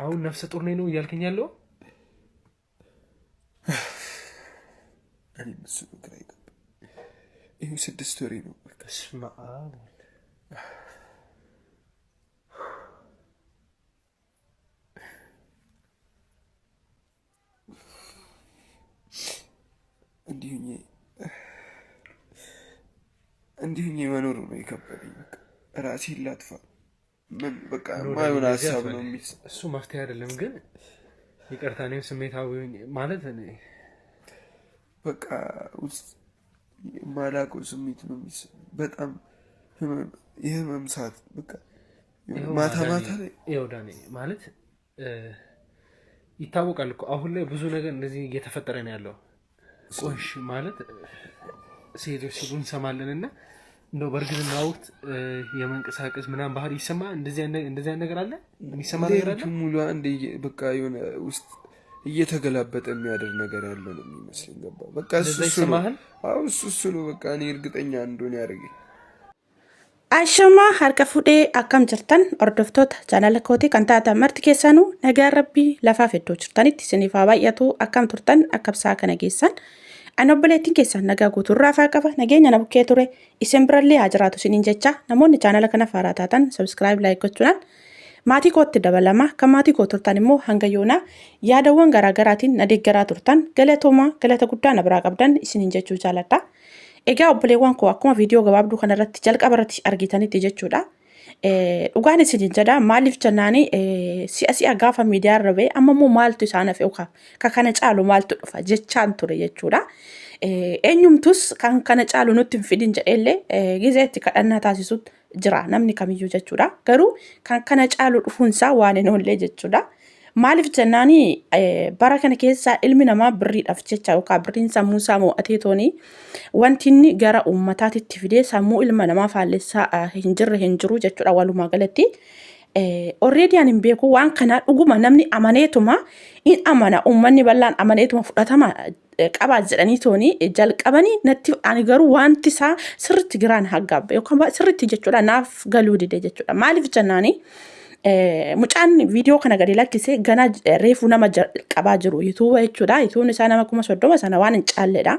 አሁን ነፍሰ ጡር ነኝ ነው እያልከኝ ያለው? እኔም እሱ ነው ግራ የገባኝ። ይኸው 6 ወሬ ነው በቃ። በስመ አብ። እንዲሁ እንዲሁ መኖሩ ነው የከበደኝ። በቃ ራሴን ላጥፋ ምን በቃ ኖ ዳኒ፣ የማይሆን እንደዚህ ሀሳብ አትበል። ነው የሚስ እሱ መፍትሄ አይደለም። ግን ይቅርታ፣ እኔም ስሜታዊ ሆኜ ማለት እኔ በቃ ውስጥ የማላውቀው ስሜት ነው የሚስ በጣም ህመም፣ የህመም ሰዓት በቃ የሆነ ይኸው ማታ ዳኒ፣ ማታ ላይ ይኸው ዳኒ ማለት ይታወቃል እኮ አሁን ላይ ብዙ ነገር እንደዚህ እየተፈጠረ ነው ያለው። ቆሽ ማለት ሴቶች ሲሉ እንሰማለን እና እንደው በእርግዝና ወቅት የመንቀሳቀስ ምናምን ባህሪ ይሰማ እንደዚህ አይነት ነገር አለ፣ የሚሰማ ነገር አለ። ሌሊቱን ሙሉ አንድ በቃ የሆነ ውስጥ እየተገላበጠ የሚያድር ነገር ያለ ነው የሚመስለኝ። ገባ በቃ እሱ እንደዛ እሱ ነው። ይሰማሃል? አዎ እሱ እሱ ነው በቃ እኔ እርግጠኛ እንደሆነ ያደረገኝ። Ashamaa harka fuudhee akkam jirtan hordoftoota jaalala kootii kan taatan marti keessanuu nagaan rabbii lafaaf iddoo jirtanitti isiniif haa baay'atu. Akkam turtan akka ibsaa kana geessan ani obboleettiin keessan nagaa guutuurraa afaa qaba nageenya na bukkee ture isin birallee haa jiraatu isiniin jecha namoonni chaanala kana faaraa taatan sabskiraayib laayik gochuudhaan maatii kootti dabalama kan maatii koo turtan immoo hanga yoonaa yaadawwan garaagaraatiin na deeggaraa turtan galatoomaa galata guddaa na biraa qabdan isiniin jechuu jaaladha. Egaa obboleewwan koo akkuma viidiyoo gabaabduu kanarratti jalqaba irratti argitanitti jechuudha. Dhugaan isiniin jedha maaliif jennaani si'a si'a gaafa miidiyaa irra ba'e amma immoo maaltu isaan hafe ka kana caalu maaltu dhufa jechaan ture jechuudha. Eenyumtus kan kana caalu nutti hin fidin jedheellee gizee itti kadhannaa taasisutti jira namni kamiyyuu jechuudha. Garuu kan kana caalu dhufuunsaa waan hin oollee jechuudha. Maaliif jennaani bara kana keessa ilmi namaa birriidhaaf jecha yookaan birriin sammuu isaa mo'atee tooni wanti inni gara uummataatitti fidee sammuu ilma namaa faallessaa hin jirre hin jiru jechuudha walumaa galatti. Already ani hin beeku waan kana dhuguma namni amaneetuma in amana uummanni bal'aan amaneetuma fudhatama qabaa jedhanii tooni jalqabanii natti ani garuu wanti isaa sirriitti giraan haggaabbe yookaan sirriitti jechuudha naaf galuu dide jechuudha. Maaliif jennaani mucaan viidiyoo kana gadi lakkisee ganaa reefuu nama qabaa jiru yuutuuba jechuudha. Yuutuubni isaa nama 30,000 sana waan hin caalledha.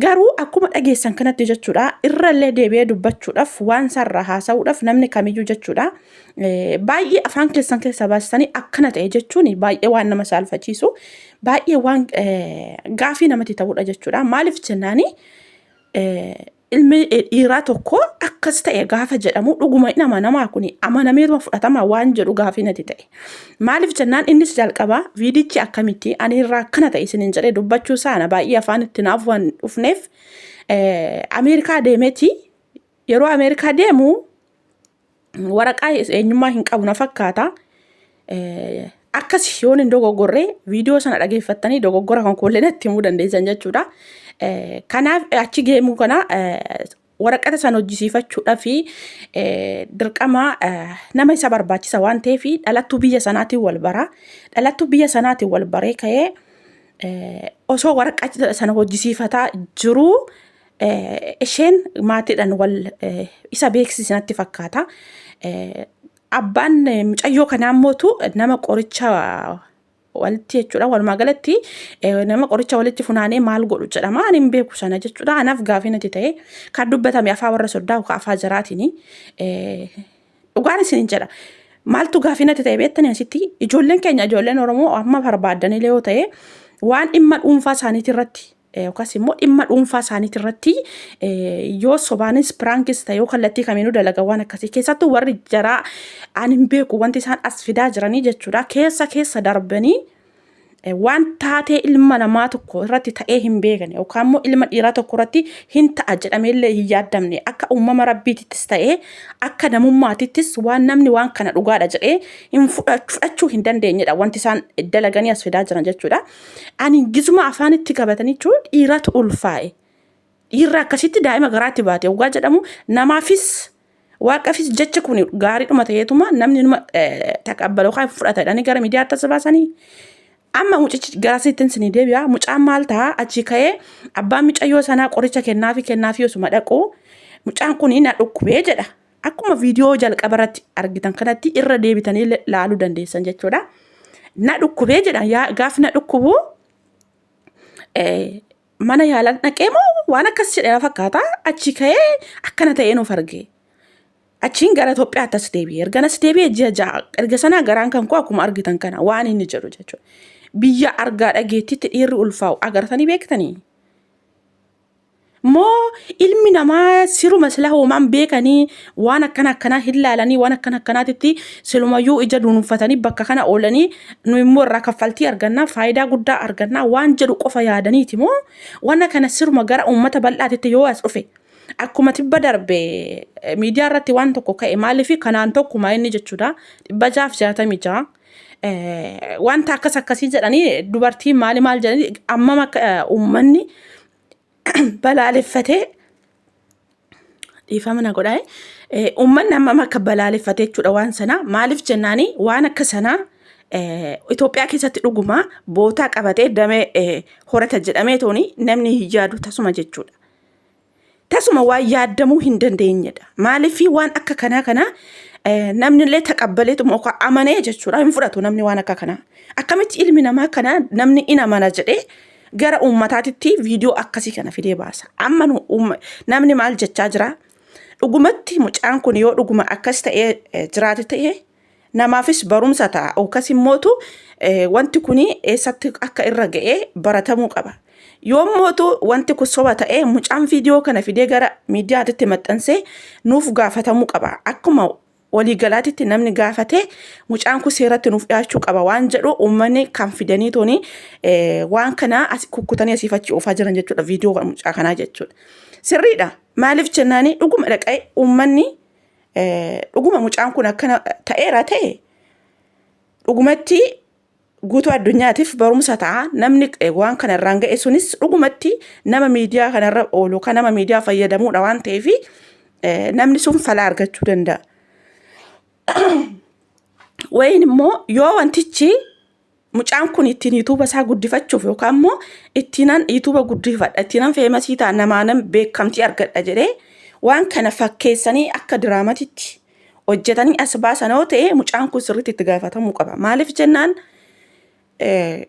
Garuu akkuma dhageessan kanatti jechuudha irrallee deebi'ee dubbachuudhaaf waan sarara haasa'uudhaaf namni kamiyyuu jechuudha baay'ee afaan keessan keessa baastanii akkana ta'e jechuun baay'ee waan nama saalfachiisu baay'ee waan gaafii namatti ta'udha jechuudha. Maaliif jennaani ilmi dhiiraa tokko akkas ta'e gaafa jedhamu dhuguma hin amanamaa kun amanameetuma fudhatama waan jedhu gaafii natti ta'e. Maaliif jennaan innis jalqaba viidichi akkamitti ani irraa akkana ta'e isiniin jedhee dubbachuu saana baay'ee afaan itti naaf waan dhufneef Ameerikaa deemeeti yeroo Ameerikaa deemu waraqaa eenyummaa hin qabu na fakkaata. Akkas yoon hin dogoggorre viidiyoo sana dhageeffattanii dogoggora kan koollee natti himuu dandeessan jechuudha. Kanaaf achi geemuu kana waraqata sana hojjisiifachuudhaaf dirqama nama isa barbaachisa waan ta'eef dhalattuu biyya sanaatiin wal bara. Dhalattuu biyya sanaatiin wal baree ka'ee osoo waraqata sana hojjisiifataa jiruu isheen maatiidhaan wal isa beeksisi natti fakkaata. Abbaan mucayyoo kanaa immootu nama qoricha walitti jechuudha. Walumaa galatti nama qoricha walitti funaanee maal godhu jedhama. Ani hin beeku sana jechuudha. Anaaf gaafii natti ta'e kan dubbatame afaa warra soddaa yookaan afaa jaraatiini. Dhugaan isiniin jedha. Maaltu gaafii natti ta'e beektanii asitti ijoolleen keenya ijoolleen Oromoo amma barbaaddanillee yoo ta'e waan dhimma dhuunfaa isaaniitii irratti yookaas immoo dhimma dhuunfaa isaaniitii irratti yoo sobaanis piraankis ta'e yoo kallattii kamiinuu dalagan waan akkasii keessattuu warri jaraa ani hin beeku wanti isaan as fidaa jiranii jechuudha keessa keessa darbanii waan taatee ilma namaa tokko irratti ta'ee hin beekne yookaan immoo ilma dhiiraa tokko irratti hin ta'a jedhameellee hin yaaddamne akka uumama rabbiitittis ta'ee akka namummaatittis waan namni waan kana dhugaadha jedhee hin fudhachuu hin dandeenyedha wanti isaan dalaganii as fidaa jiran jechuudha. Ani gizuma afaanitti qabatanii jechuun dhiiratu ulfaa'e. Dhiirri akkasitti daa'ima garaatti baate hoggaa jedhamu namaafis waaqafis jecha kun gaariidhuma ta'eetuma namni numa taqabbala yookaan fudhata jedhanii gara miidiyaatti as baasanii. Amma mucichi gara sittin sinii deebi'a. Mucaan maal ta'a achi ka'ee abbaan mucayyoo sanaa qoricha kennaafi kennaafi osuma dhaqu mucaan kun na dhukkubee jedha. Akkuma viidiyoo jalqaba irratti argitan kanatti irra deebitanii laaluu dandeessan jechuudha. Na dhukkubee jedha gaaf na dhukkubu mana yaalaa dhaqee moo waan akkas jedhe na fakkaata achi ka'ee akkana ta'ee nuuf arge. Achiin gara Itoophiyaatti as deebi'e. Erga as deebi'e ji'a 6 erga sanaa garaan kan koo akkuma argitan kana waan inni jedhu jechuudha. Biyya argaa dhageettitti dhiirri ulfaa'u agartanii beektanii? Moo ilmi namaa siruma sila hoomaan beekanii waan akkana akkanaa hin laalanii waan akkana akkanaatitti silumayyuu ija dunuunfatanii bakka kana oolanii nu immoo irraa kaffaltii argannaa faayidaa guddaa argannaa waan jedhu qofa yaadaniiti moo waan kana siruma gara uummata bal'aatitti yoo as dhufe akkuma tibba darbe miidiyaa irratti waan tokko ka'e maaliif kanaan tokkuma inni jechuudha 666 wanta akkas akkasii jedhanii dubartiin maali maal jedhanii ammam akka uummanni balaaleffatee dhiifama na godhaa uummanni ammam akka balaaleffatee jechuudha waan sana maaliif jennaanii waan akka sanaa Itoophiyaa keessatti dhuguma bootaa qabatee damee horata jedhamee tooni namni hin yaadu tasuma jechuudha. Tasuma waan yaaddamuu hin dandeenyedha. Maaliif waan akka kanaa kana namni illee taqabbaleetuma yookaan amanee jechuudha hin fudhatu namni waan akka kanaa. Akkamitti ilmi namaa kana namni in amana jedhee gara uummataatitti viidiyoo akkasii kana fidee baasa. Amma namni maal jechaa jira? Dhugumatti mucaan kun yoo dhuguma akkas ta'ee jiraate ta'e namaafis barumsa ta'a. Yookas immootu wanti kun eessatti akka irra ga'ee baratamuu qaba. Yoommootu wanti kun soba ta'ee mucaan viidiyoo kana fidee gara miidiyaatitti maxxansee nuuf gaafatamuu qaba. Akkuma waliigalaatitti namni gaafatee mucaan kun seeratti nuuf dhiyaachuu qaba waan jedhu uummanni kan fidanii tuni waan kana as kukkutanii asiif achi oofaa jiran jechuudha viidiyoo mucaa kanaa jechuudha. Sirriidha. Maaliif jennaani dhuguma dhaqee uummanni dhuguma mucaan kun akkana ta'eera ta'e dhugumatti guutuu addunyaatiif barumsa ta'a. Namni waan kana irraan ga'e sunis dhugumatti nama miidiyaa kanarra oolu kan nama miidiyaa fayyadamuudha waan ta'eef namni sun falaa argachuu danda'a. Wayin immoo yoo wantichi mucaan kun ittiin yuutuuba isaa guddifachuuf yookaan immoo ittiinan yuutuuba guddifadha ittiinan feemasii ta'a namaanan beekamtii argadha jedhee waan kana fakkeessanii akka diraamatitti hojjetanii as baasan yoo ta'e mucaan kun sirriitti itti gaafatamuu qaba. Maaliif jennaan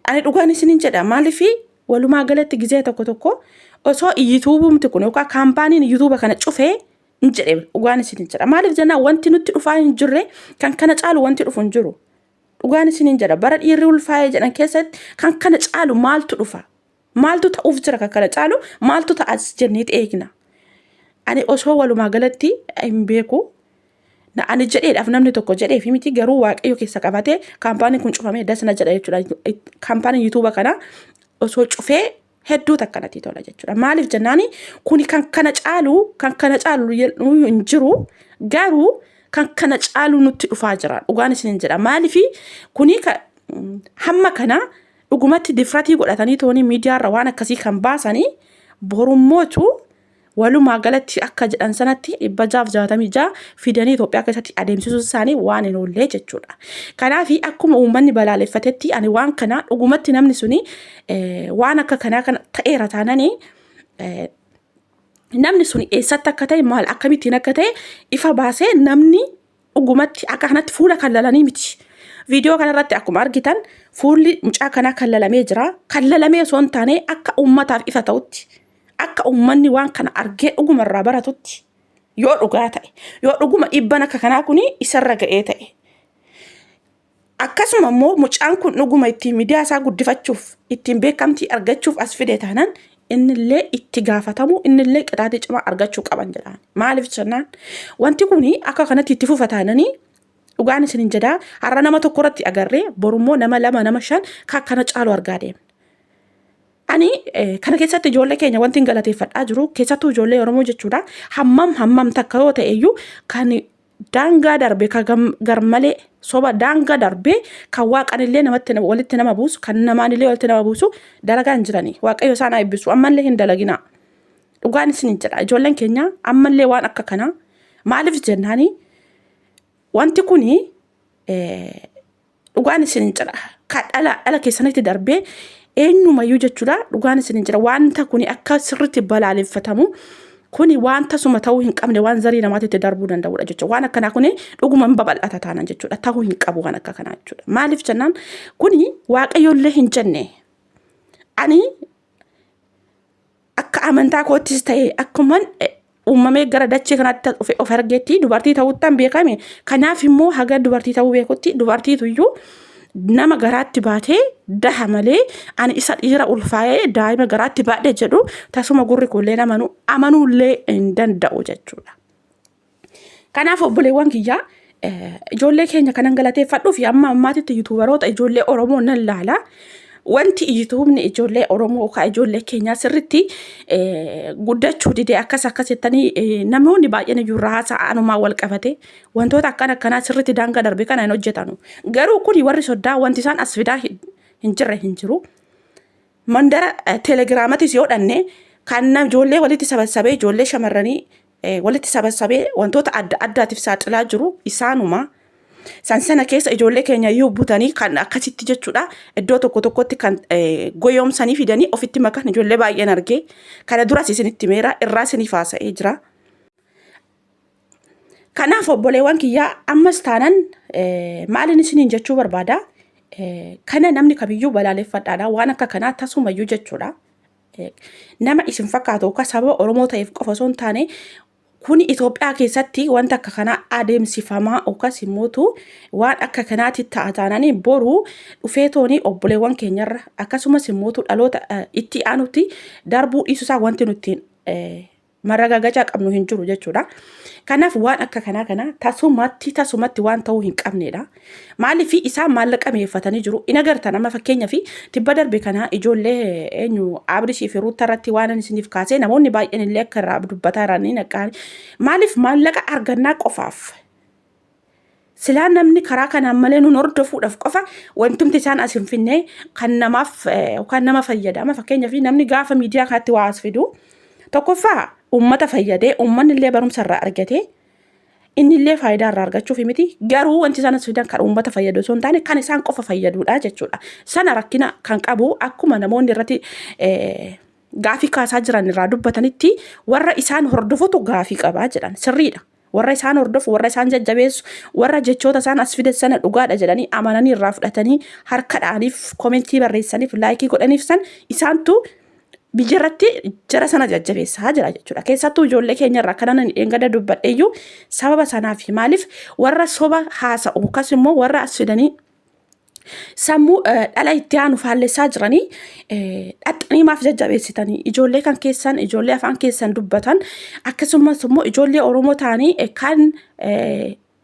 ani dhugaan isinin jedha maaliif walumaa galatti gizee tokko tokko osoo yuutuubumti kun yookaan kaampaaniin yuutuuba kana cufee hin jedhe dhugaan isinin jedha. Maaliif jennaan wanti nutti dhufaa hin jirre kan kana caalu wanti dhufu hin jiru. Dhugaan isiniin jedha bara dhiirri ulfaa'ee jedhan keessatti kan kana caalu maaltu dhufa? Maaltu ta'uuf jira kan kana caalu maaltu ta'as jenneet eegna. Ani osoo walumaa galatti hin beeku. Ani jedheedhaaf namni tokko jedheef miti garuu waaqayyo keessa qabatee kaampaaniin kun cufamee dasna jedha jechuudha. Kaampaaniin yuutuuba kana osoo cufee hedduu takka natti tola jechuudha. Maaliif jennaani kuni kan kana caalu kan kana caalu hin jiru garuu kan kana caalu nutti dhufaa jira. Dhugaan isin jedha. Maaliif kuni hamma kana dhugumatti difratii godhatanii toonii miidiyaarra waan akkasii kan baasanii borummootu Walumaa galatti akka jedhan sanatti 666 fidanii Itoophiyaa keessatti adeemsisuun isaanii waan hin oollee jechuudha. Kanaaf akkuma uummanni balaaleffatetti ani waan kana dhugumatti namni suni waan akka kanaa kana ta'eera taananii namni sun eessatti akka ta'e maal akkamittiin akka ta'e ifa baasee namni dhugumatti akka kanatti fuula kan lalanii miti. Viidiyoo kanarratti akkuma argitan fuulli mucaa kanaa kan lalamee jira. Kan lalamee osoo hin taane akka uummataaf ifa ta'utti akka uummanni waan kana argee dhuguma irraa baratutti yoo dhugaa ta'e yoo dhuguma dhibban akka kanaa kun isarra ga'ee ta'e Akkasuma immoo mucaan kun dhuguma ittiin miidiyaa isaa guddifachuuf ittiin beekamtii argachuuf as fide taanaan innillee itti gaafatamu innillee qixaatii cimaa argachuu qaban jedhaan. Maaliif jennaan wanti kun akka kanatti itti fufa taananii dhugaan isin hin jedhaa har'a nama tokko irratti agarree borummoo nama lama nama shan kan kana caalu argaa deemna. Ani kana keessatti ijoollee keenya wanti hin galateeffadhaa jiru keessattuu ijoollee Oromoo jechuudha hammam hammam takka yoo ta'e iyyuu kan daangaa darbe ka garmalee soba daangaa darbe kan waaqanillee namatti walitti nama buusu kan namaanillee walitti nama buusu dalagaa hin jirani waaqayyo isaan haa eebbisu ammallee hin dalaginaa dhugaan isin hin jedha ijoolleen keenya ammallee waan akka kanaa maaliif jennaani wanti kuni dhugaan isin hin jedha ka dhala dhala keessanitti darbee eenyumayyuu jechuudha dhugaan isin hin jedha wanta kuni akka sirriitti balaaleffatamu Kuni waan tasuma ta'uu hin qabne waan zarii namaatitti darbuu danda'udha jechuudha. Waan akkanaa kuni dhuguma hin babal'ata taanan jechuudha. Ta'uu hin qabu waan akka kanaa jechuudha. Maaliif jennaan kuni waaqayyoollee hin jenne. Ani akka amantaa koottis ta'e akkuman uumamee gara dachee kanaatti dhufe of argetti dubartii ta'uuttan beekame. Kanaaf immoo haga dubartii ta'uu beekutti dubartiitu iyyuu nama garaatti baatee daha malee ani isa dhiira ulfaa'ee daa'ima garaatti baadhe jedhu tasuma gurri kullee amanu amanuullee hin danda'u jechuudha. Kanaaf obboleewwan kiyyaa ijoollee keenya kanan galateeffadhuu fi amma ammaatitti yuutuubaroota ijoollee Oromoo nan laala. Wanti yuutuubni ijoollee Oromoo yookaan ijoollee keenyaa sirriitti guddachuu didee akkas akkas jettanii namoonni baay'een iyyuu irraa haasa'anumaa wal qabate wantoota akkan akkanaa sirriitti daangaa darbe kana hin hojjetanu. Garuu kuni warri soddaa wanti isaan as fidaa hin jirre hin jiru. Mandara telegiraamatis yoo dhanne kan ijoollee walitti sabassabee ijoollee shamarranii walitti sabassabee wantoota adda addaatiif saaxilaa jiru isaanuma. San sana keessa ijoollee keenya iyyuu butanii kan akkasitti jechuudha iddoo tokko tokkotti kan goyoomsanii fidanii ofitti makan ijoollee baay'een argee kana duras isinitti meera irraa isiniif haasa'ee jira. Kanaaf obboleewwan kiyyaa ammas taanan maalin isiniin jechuu barbaada kana namni kamiyyuu balaaleffadhaadha waan akka kanaa tasumayyuu jechuudha. Nama isin fakkaatu yookaan sababa Oromoo ta'eef qofa osoo hin taane kuni Itoophiyaa keessatti wanta akka kanaa adeemsifamaa yookaas immootu waan akka kanaatti ta'a taananii boru dhufee toonii obboleewwan keenyarra akkasumas immootu dhaloota itti aanutti darbuu dhiisuusaa wanti nuti maragagacaa qabnu hin jiru jechuudha. Kanaaf waan akka kanaa kana tasumatti tasumatti waan ta'uu hin qabnedha. Maaliif isaan maallaqa mi'eeffatanii jiru. In agartan amma fakkeenyaaf tibba darbe kana ijoollee eenyu Abrishii fi Ruutta irratti waan ani isiniif kaasee namoonni baay'een illee akka irraa dubbataa jiran ni naqaan. Maaliif maallaqa argannaa qofaaf Silaa namni karaa kanaan malee nun hordofuudhaaf qofa wantumti isaan as hin finne kan namaaf yookaan nama fayyada. Amma fakkeenyaaf namni gaafa miidiyaa kanatti waa as fidu tokkoffaa uummata fayyadee uummanni illee barumsa irraa argatee inni illee faayidaa irraa argachuuf miti garuu wanti isaan as fidan kan uummata fayyadu osoo hin taane kan isaan qofa fayyadudha jechuudha. Sana rakkina kan qabu akkuma namoonni irratti gaafii kaasaa jiran irraa dubbatanitti warra isaan hordofutu gaafii qabaa jedhan sirriidha. Warra isaan hordofu, warra isaan jajjabeessu, warra jechoota isaan as fide sana dhugaadha jedhanii amananii irraa fudhatanii harka dha'aniif, komentii barreessaniif, laayikii godhaniif san isaantu biyya irratti jara sana jajjabeessaa jira jechuudha. Keessattuu ijoollee keenya irraa kanan ani dheengadda dubbadheeyyuu sababa sanaaf maaliif warra soba haasa'u akkas immoo warra as fidanii sammuu dhala itti aanu faallessaa jiranii dhaxxanii maaf jajjabeessitanii ijoollee kan keessan ijoollee afaan keessan dubbatan akkasumas immoo ijoollee Oromoo ta'anii kan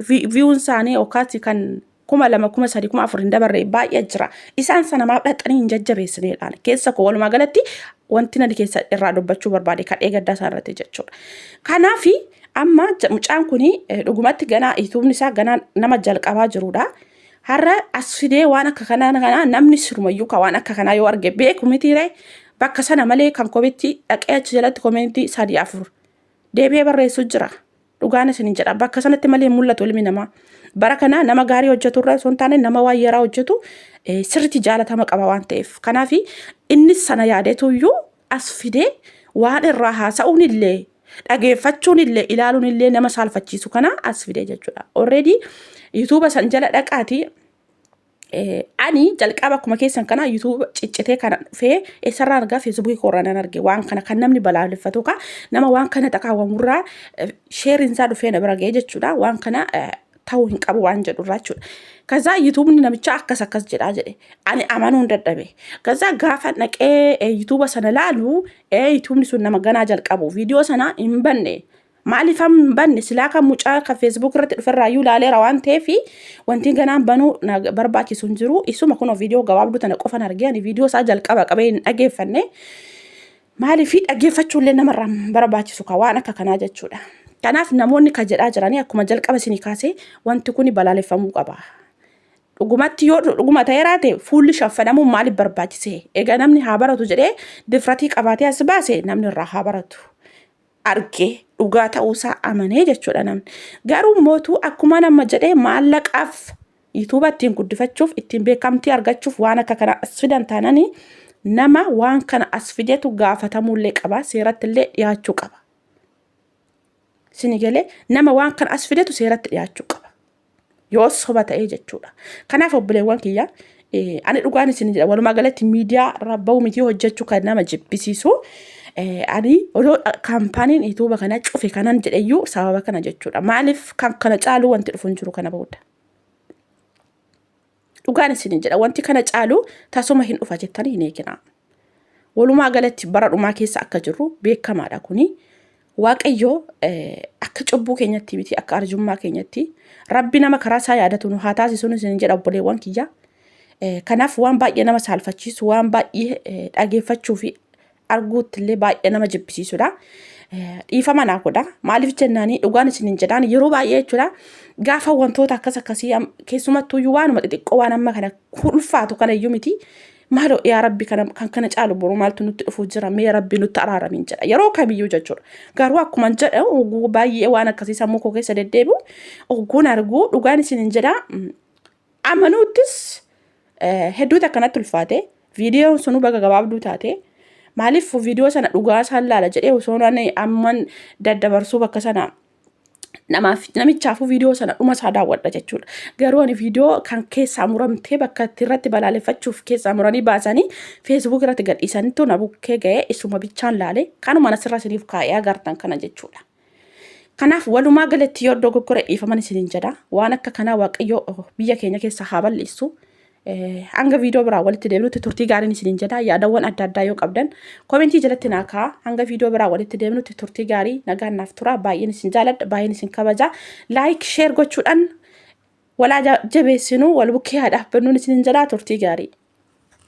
viyuun isaanii yookaas kan 2000 3000 4000 hin dabarre baay'ee jira. Isaan sana maaf dhaxxanii hin jajjabeessineedhaan keessa koo walumaa galatti wanti nani keessa irraa dubbachuu barbaade kadhee gaddaa isaa irratti jechuudha. Kanaafi amma mucaan kun dhugumatti ganaa yuutuubni isaa ganaa nama jalqabaa jirudha. Har'a as fidee waan akka kanaa kanaa namni sirumayyuu ka waan akka kanaa yoo arge beeku mitiire bakka sana malee kan komitti dhaqee achi jalatti komentii sadii afur deebi'ee barreessu jira. Dhugaan isin jedha bakka sanatti malee hin mul'atu ilmi namaa. Bara kana nama gaarii hojjetu irra osoo hin taane nama waan yaraa hojjetu sirriitti jaalatama qaba waan ta'eef. Kanaaf innis sana yaadeetu iyyuu as fidee waan irraa haasa'uun illee dhageeffachuun illee ilaaluun illee nama saalfachiisu kana as fidee jechuudha. Already yuutuuba san jala dhaqaati ani jalqaba akkuma keessan kana yuutuuba ciccitee kana dhufee eessarraa argaa feesbuukii koorraa nan arge waan kana kan namni balaaleffatu ka nama waan kana xaqaawwamurraa sheeriin isaa dhufee na bira ga'e jechuudha waan kana ta'uu hin qabu waan jedhurraa jechuudha. Kazaa yuutuubni namichaa akkas akkas jedhaa jedhe ani amanuun dadhabe. Kazaa gaafa dhaqee yuutuuba sana laalu yuutuubni sun nama ganaa jalqabu viidiyoo sana hin banne. Maaliif hin banne silaa kan mucaa kan feesbuuk irratti dhuferraa iyyuu ilaaleera waan ta'eef wanti ganaan banuu na barbaachisu hin jiru. Isuma kunoo viidiyoo gabaabduu tana qofan argee ani viidiyoo isaa jalqaba qabee hin dhageeffanne. Maaliif dhaggeeffachuu illee namarraa hin barbaachisu ka waan akka kanaa jechuudha. Kanaaf namoonni ka jedhaa jiranii akkuma jalqaba isinii kaasee wanti kun balaaleffamuu qaba. Dhugumatti yoo dhuguma ta'ee raate fuulli shaffanamuun maaliif barbaachise? Egaa namni haa baratu jedhee difratii qabaatee as baase namni irraa haa baratu. Argee dhugaa ta'uusaa amanee jechuudha namni. Garuu mootuu akkuma nama jedhee maallaqaaf yuutuuba ittiin guddifachuuf ittiin beekamtii argachuuf waan akka kana as fidan taananii nama waan kana as fidetu gaafatamuullee qaba seeratti illee dhiyaachuu qaba. Isin galee nama waan kana as fidetu seeratti dhiyaachuu qaba. Yoo soba ta'ee jechuudha. Kanaaf obboleewwan kiyya, ani dhugaan isin jedha, walumaa galatti miidiyaa irra bahu miti hojjechuu kan nama jibbisiisu. Ani odoo kaampaaniin yuutuuba kana cufe kanan jedheyyuu sababa kana jechuudha. Maaliif kan kana caalu wanti dhufu hin jiru kana booda. Dhugaan isin jedha, wanti kana caalu tasuma hin dhufa jettanii hin eeginaa. Walumaa galatti bara dhumaa keessa akka jirru beekamaadha kuni. Waaqayyo akka cubbuu keenyatti miti, akka arjummaa keenyatti Rabbi nama karaa isaa yaadatu nu haa taasisu isin jedha, obboleewwan kiyya. Kanaaf waan baay'ee nama saalfachiisu, waan baay'ee dhageeffachuu fi arguutti illee baay'ee nama jibbisiisudha. Dhiifama naa godha. Maaliif jennaanii, dhugaan isin hin jedhaan, yeroo baay'ee jechuudha, gaafa wantoota akkas akkasii keessumattuyyuu waanuma xixiqqoo waan amma kana ulfaatu kana iyyuu miti. Maaloo yaa Rabbi, kana kan kana caalu boru maaltu nutti dhufuu jira? Mee Rabbi nutti araaramin jedha yeroo kamiyyuu jechuudha. Garuu akkuma jedha, oguu baay'ee waan akkasii sammuu koo keessa deddeebi'u ogguun arguu, dhugaan isin hin jedha, amanuuttis hedduutu akkanatti ulfaate. Viidiyoon sunuu baga gabaabduu taate. Maaliif viidiyoo sana dhugaa isaan laala jedhee osoo ani amman daddabarsuu bakka sana namaaf namichaafuu viidiyoo sana dhuma isaa daawwadha jechuudha. Garuu ani viidiyoo kan keessaa muramtee bakka itti irratti balaaleffachuuf keessaa muranii baasanii feesbuuk irratti gadhiisanitu na bukkee ga'ee isuma bichaan laale kanuma asirra isiniif kaa'ee agartan kana jechuudha. Kanaaf walumaa galatti yoo dogoggora dhiifaman isiniin jedha. Waan akka kanaa Waaqayyo biyya keenya keessa haa balleessu. Hanga viidiyoo biraa walitti deebinutti turtii gaariin isiniin jedha. Yaadawwan adda addaa yoo qabdan komentii jalatti naa kaa'a. Hanga viidiyoo biraa walitti deebinutti turtii gaarii, nagaan naaf tura. Baay'een isin jaaladha, baay'een isin kabaja. Like, share gochuudhaan walaa jabeessinu, wal bukkee haa dhaabbannuun isiniin jedha. Turtii gaarii.